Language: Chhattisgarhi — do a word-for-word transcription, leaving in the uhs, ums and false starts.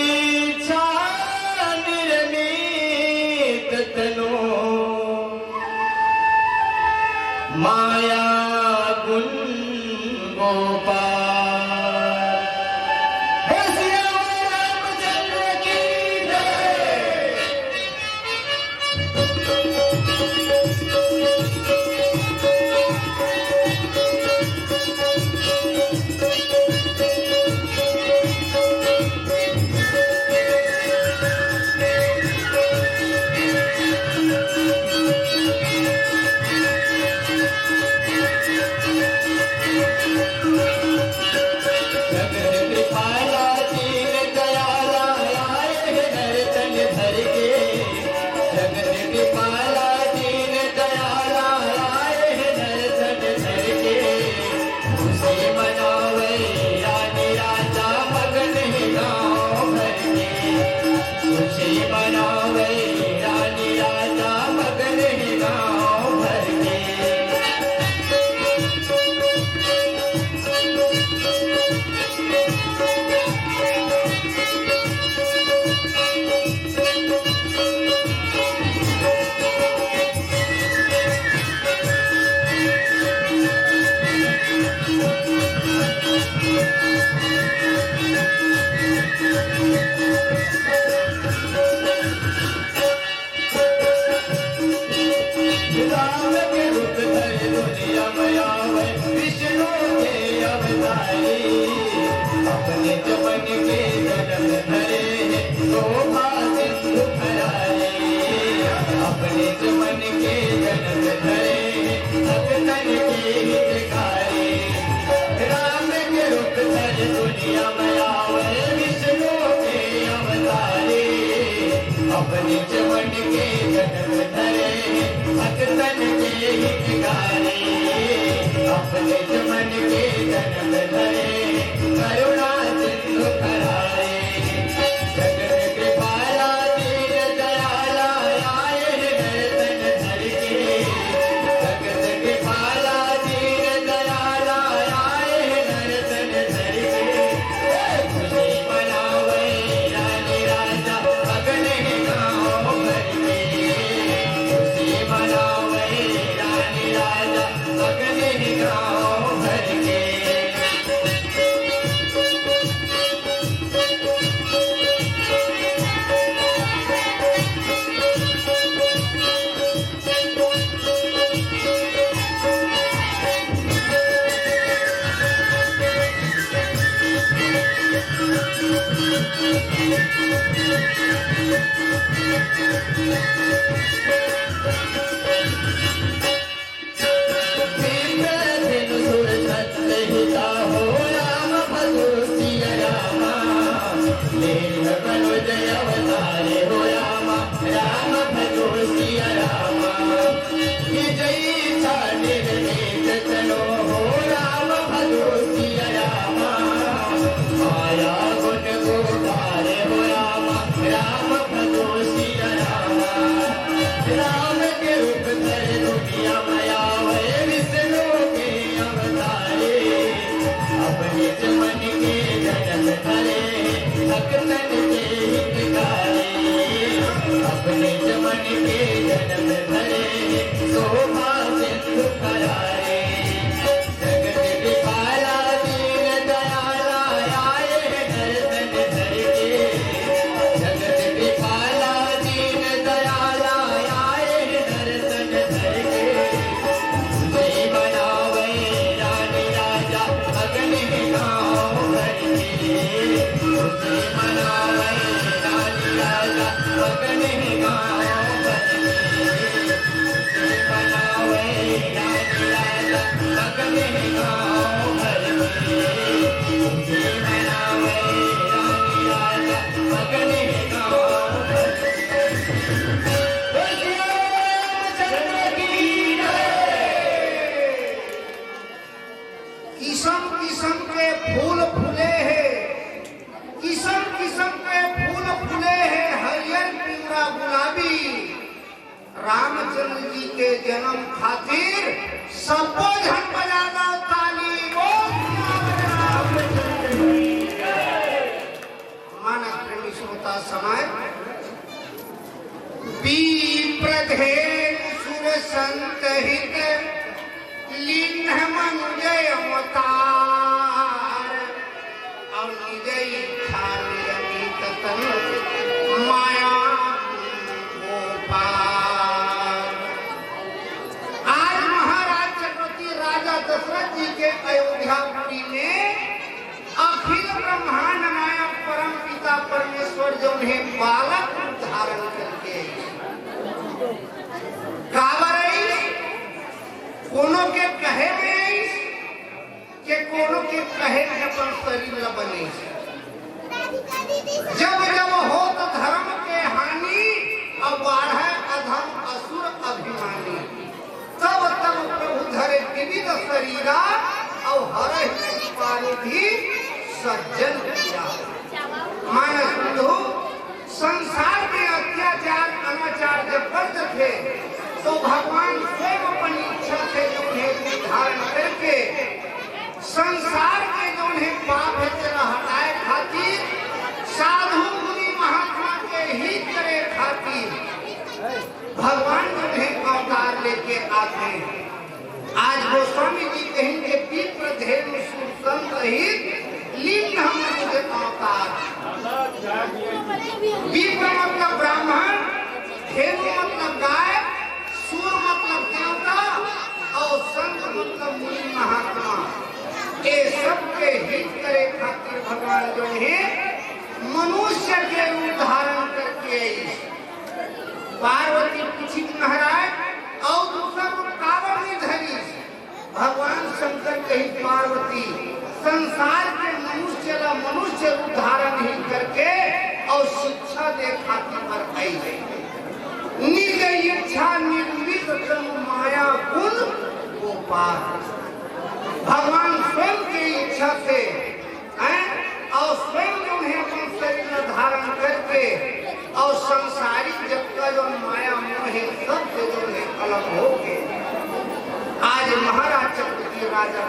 इच्छा निर्मित तनु माया गुण गोपाल। हे सियावर रामचंद्र की जय। जगत कृपाला दीन दयाला आए हैं नर तन धर के। जगत कृपाला दीन दयाला आए हैं नर तन धर के। खुशी मनावे रानी राजा मगन है गाँव भर के। खुशी मनावे रानी राजा मगन है गाँव भर के। राम के रूप धरि दुनिया में आवे, विष्णु के अवतारी। अपने जमन के जन्म धरे हैं, शोभा सिंधु फहराए। अपने जमन के जन्म धरे हैं, भक्तन के हितकारी। राम के रूप धरि दुनिया में आवे, विष्णु के अवतारी। अपने जमन के जन्म धरे, भक्तन के हितकारी। अपने जमन के जन्म धरे, करुणा सिंधु फहराए। जगत कृपाला दीन दयाला आए हैं नर्तन धर के। जगत कृपाला दीन दयाला आए हैं नर्तन धर के। खुशी मनावे रानी राजा मगन है गाँव भर के। खुशी मनावे रानी राजा मगन है गाँव भर के। राम के रूप धरे दुनिया में आवे, विष्णु के अवतारे। अपने जमन के जन्म धरे, भक्तन के हितकारी। अपने जमन के जन्म धरे, शोभा सिंधु फहराए। जगत कृपाला दीन दयाला आए हैं नर्तन धर के। जगत कृपाला दीन दयाला आए हैं नर्तन धर के। खुशी मनावे रानी राजा मगन है गाँव भर के। खुशी मनावे रानी राजा मगन है गाँव भर के। किसम किसम के फूल फूले हे, किसम किसम के फूल फूले हे, हरियर, पिवरा, गुलाबी। रामचंद्र जी के जन्म खातिर सब्बो झन बजा दव ताली, बोल रामचंद्र की जय। मानस प्रेमी समय विप्रधेनु सुर संत हित लीन्ह मनुजय अवतार। और निज इच्छा नियमित तन माया को पार। आज महाराज छत्रपति राजा दशरथ जी के अयोध्यापुरी में अखिल ब्रह्मांड नायक परम पिता परमेश्वर जो है बालक रूप धारण करके काबर आइस, कोनो के कहे में आइस, के कोनो के कहे में अपन शरीर ल बने। जब जब होत धर्म के हानि, अब बाढ़े अधम असुर अभिमानी। तब तब प्रभु धरे विविध शरीरा, और हरहि कृपा निधि सज्जन पीरा। मानस बंधु, संसार में अत्याचार अनाचार जब बढ़ थे, तो भगवान स्वयं अपनी इच्छा से जो है रूप धारण करके संसार के जो है पाप है तेरा हटाए खातिर, साधु मुनि महात्मा के हित करे खातिर भगवान जो है अवतार लेके आते हैं। आज गोस्वामी जी कहेंगे, विप्र धेनु सुर संत हित लीन हम मुझे अवतार। विप्र मतलब ब्राह्मण, धेनु मतलब गाय, सुर मतलब देवता और संत मतलब मुनि महात्मा। ये सबके हित करे खातिर भगवान जो है मनुष्य के रूप धारण करके आई। पार्वती पूछी, महाराज, और दूसरा रूप काबर नहीं धरी? भगवान शंकर कही, पार्वती, संसार के मनुष्य ला मनुष्य रूप धारण ही करके और शिक्षा दे खातिर बर आई है। निज इच्छा निर्मित तनु माया गुण को पार। भगवान स्वयं के इच्छा से हैं, और स्वयं जो है अपन शरीर ला धारण करके और संसारी जगत का जो माया मोह है, सबसे जो है अलग होके आज महाराज छत्रपति राजा